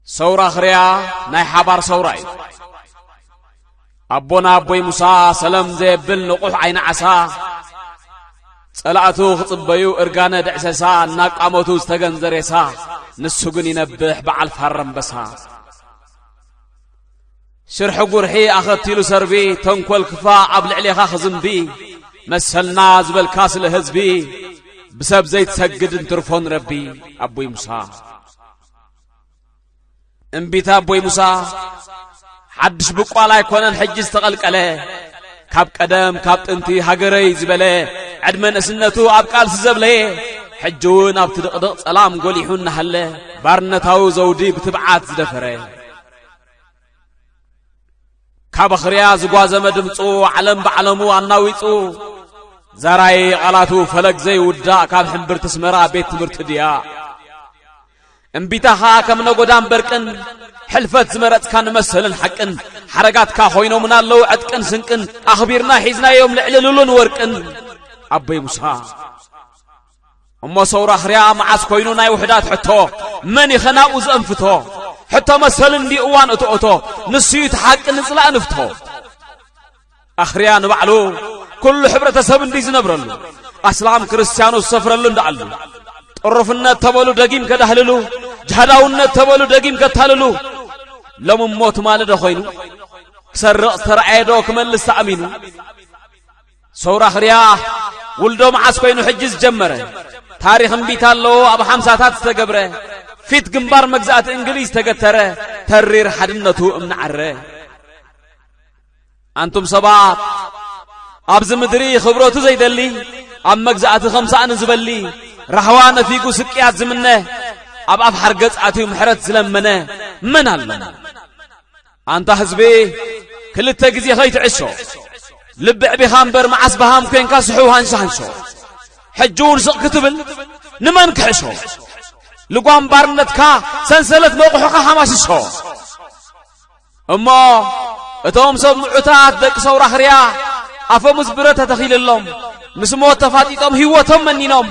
ሰውራ ኽርያ ናይ ሓባር ሰውራ እዩ። ኣቦና ኣቦይ ሙሳ ሰለም ዘየብል ንቑሕ ዓይኒ ዓሳ፣ ጸላእቱ ክጽበዩ እርጋነ ድዕሰሳ፣ እናቃመቱ ዝተገንዘ ሬሳ፣ ንሱ ግን ይነብሕ በዓል ፋረምበሳ። ሽርሒ ጉርሒ ኣኸቲሉ ሰርቢ፣ ተንኮል ክፋ ኣብ ልዕሌኻ ክዝንቢ፣ መሰልና ዝበልካ ስለ ህዝቢ፣ ብሰብ ዘይትሰግድ እንትርፎ ንረቢ። ኣቦይ ሙሳ እምቢታ ኣቦይ ሙሳ ሓድሽ ብቋል ኣይኮነን ሕጂ ዝተቐልቀለ፣ ካብ ቀደም ካብ ጥንቲ ሃገረይ ዝበለ፣ ዕድመ ንእስነቱ ኣብ ቃልሲ ዘብለየ፣ ሕጂ እውን ኣብቲ ድቕድቕ ጸላም ጎሊሑ እናሃለ፣ ባርነታዊ ዘውዲ ብትብዓት ዝደፈረ። ካብ ኣኽርያ ዝጓዘመ ድምፁ ዓለም ብዓለሙ ኣናዊፁ፣ ዛራይ ቃላቱ ፈለግ ዘይውዳእ ካብ ሕምብርቲ ኣስመራ ቤት ትምህርቲ ድያ። እምቢታኻ ከም ነጎዳን በርቅን፣ ሕልፈት ዝመረጽካ ንመሰልን ሓቅን፣ ሓረጋትካ ኮይኖምና ኣለዉ ዕጥቅን ስንቅን፣ ኣኽቢርና ሒዝናዮም ልዕሊ ሉልን ወርቅን። ኣቦይ ሙሳ እሞ ሰውራ ኣኽርያ መዓስ ኮይኑ ናይ ውሕዳት ሕቶ፣ መን ኢኸ ናብኡ ዘእንፍቶ? ሕቶ መሰል እንዲ እዋን እቶ እቶ፣ ንሱ እዩ እቲ ሓቂ ንጽላእ ንፍቶ። ኣኽርያ ንባዕሉ ኩሉ ሕብረተሰብ እንዲ ዝነብረሉ፣ ኣስላም ክርስትያኑ ዝሰፍረሉ እንዳኣሉ፣ ጥሩፍነት ተበሉ ደጊም ከዳህልሉ፣ ጅሃዳውነት ተበሉ ደጊም ከታልሉ። ሎም እሞ ትማሊ ዶ ኮይኑ ክሰርቕ ዝተረኣየ ዶ ክመልስ ተኣሚኑ? ሰውራ ኣኽርያ ውልዶ መዓስ ኮይኑ ሕጂ ዝጀመረ? ታሪኽ እምቢታ ኣለዎ ኣብ ሓምሳታት ዝተገብረ፣ ፊት ግንባር መግዛእቲ እንግሊዝ ተገተረ፣ ተሪር ሓድነቱ እምኒ ዓረ። ኣንቱም ሰባት፣ ኣብዚ ምድሪ ክብረቱ ዘይደሊ፣ ኣብ መግዛእቲ ከም ሳእኒ ዝበሊ፣ ራህዋ ነፊጉ ስቅያት ዝምነ፣ ኣብ ኣፍ ሓርገጽ ኣትዩ ምሕረት ዝለመነ መን ኣሎ? ኣንታ ህዝቢ፣ ክልተ ግዜ ከይትዕሾ፣ ልቢ ዕቢኻ እምበር መዓስ በሃም ኮንካ ስሑው ሃንሾ ሃንሾ። ሕጂ እውን ስቕ ክትብል ንመን ክሕሾ? ልጓም ባርነትካ ሰንሰለት መቑሑኻ ሃማሽሾ። እሞ እቶም ሰብ ምዑታት ደቂ ሰውራ ኣኽርያ ኣፈሙዝ ብረት ተተኺልሎም፣ ምስ ሞት ተፋጢጦም ህይወቶም መኒኖም፣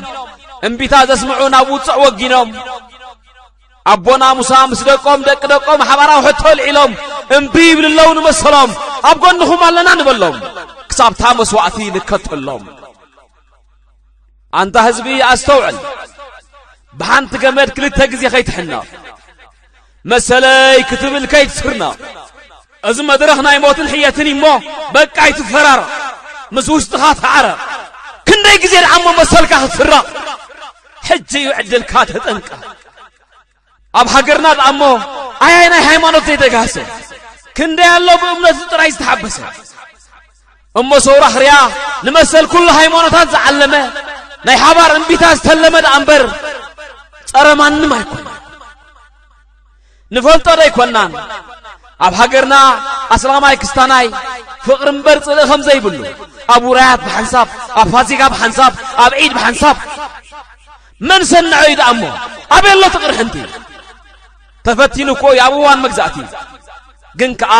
እምቢታ ዘስምዑ ናብ ውጹዕ ወጊኖም። ኣቦና ሙሳ ምስ ደቆም፣ ደቂ ደቆም ሓባራዊ ሕቶ ኣልዒሎም፣ እምቢ ይብሉ ኣለዉ ንመሰሎም፣ ኣብ ጎንኹም ኣለና ንበሎም፣ ክሳብታ መስዋእቲ ንከተሎም። ኣንታ ህዝቢ ኣስተውዕል፣ ብሓንቲ ገመድ ክልተ ግዜ ከይትሕነቕ፣ መሰለይ ክትብል ከይትስርነቕ። እዚ መድረኽ ናይ ሞትን ሕየትን እሞ በቃ ኣይትፈራረቕ፣ ምስ ውሽጥኻ ተዓረቕ። ክንደይ ግዜ ደኣ እሞ መሰልካ ክትስረቕ? ሕጂ እዩ ዕድልካ፣ ተጠንቀቕ። ኣብ ሃገርና ደኣ እሞ ኣያይ ናይ ሃይማኖት ዘይተጋህሰ፣ ክንደይ ኣሎ ብእምነቱ ጥራይ ዝተሓበሰ። እሞ ሰውራ ኣኽርያ ንመሰል ኩሉ ሃይማኖታት ዝዓለመ፣ ናይ ሓባር እምቢታ ዝተለመ ደኣ እምበር ጸረ ማንም ኣይኮነን። ንፈልጦ ዶ ኣይኮናን? ኣብ ሃገርና ኣስላማይ ክስታናይ ፍቕሪ እምበር ጽልኢ ከም ዘይብሉ፣ ኣብ ውራያት ብሓንሳብ፣ ኣብ ፋሲካ ብሓንሳብ፣ ኣብ ዒድ ብሓንሳብ። መን ሰንዖ እዩ ደኣ እሞ? ኣበይ ኣሎ እቲ ቅርሕንቲ? ተፈቲኑ እኮ እዩ ኣብ እዋን መግዛእቲ። ግን ከኣ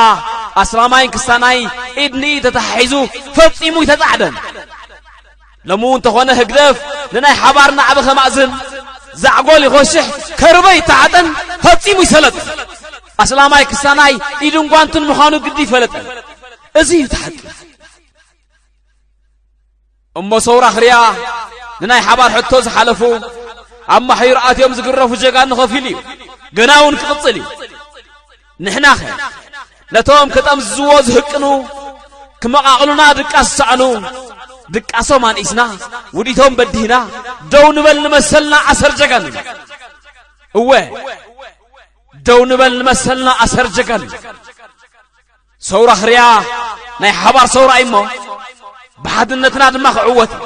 ኣስላማይን ክስታናይ ኢድ ንኢድ ተተሓሒዙ ፈጺሙ ኣይተጻዕደን። ሎሚ እውን እንተኾነ ህግደፍ ንናይ ሓባር ናዕቢ ከማእዝን ዛዕጎል ይኾሽሕ፣ ከርበ ይተዓጠን፣ ፈጺሙ ይሰለጥን። ኣስላማይ ክስታናይ ኢድን ጓንትን ምዃኑ ግዲ ይፈለጠን። እዚ እዩ እቲ ሓቂ። እሞ ሰውራ ኣኽርያ ንናይ ሓባር ሕቶ ዝሓለፉ፣ ኣብ ማሕዩር ኣትዮም ዝግረፉ ጀጋኑ ከፊሉ እዩ። ገና እውን ክቕጽል እዩ። ንሕናኸ ነቶም ክጠምዝዝዎ ዝህቅኑ፣ ክመቓቕሉና ድቃስ ዝሰኣኑ፣ ድቃሶም ኣንኢስና፣ ውዲቶም በዲህና፣ ደው ንበል ንመሰልና ኣሰር ጀጋኑ። እወ፣ ደው ንበል ንመሰልና ኣሰር ጀጋኑ። ሰውራ ኣኽርያ ናይ ሓባር ሰውራ እዩ እሞ፣ ብሓድነትና ድማ ክዕወት እዩ።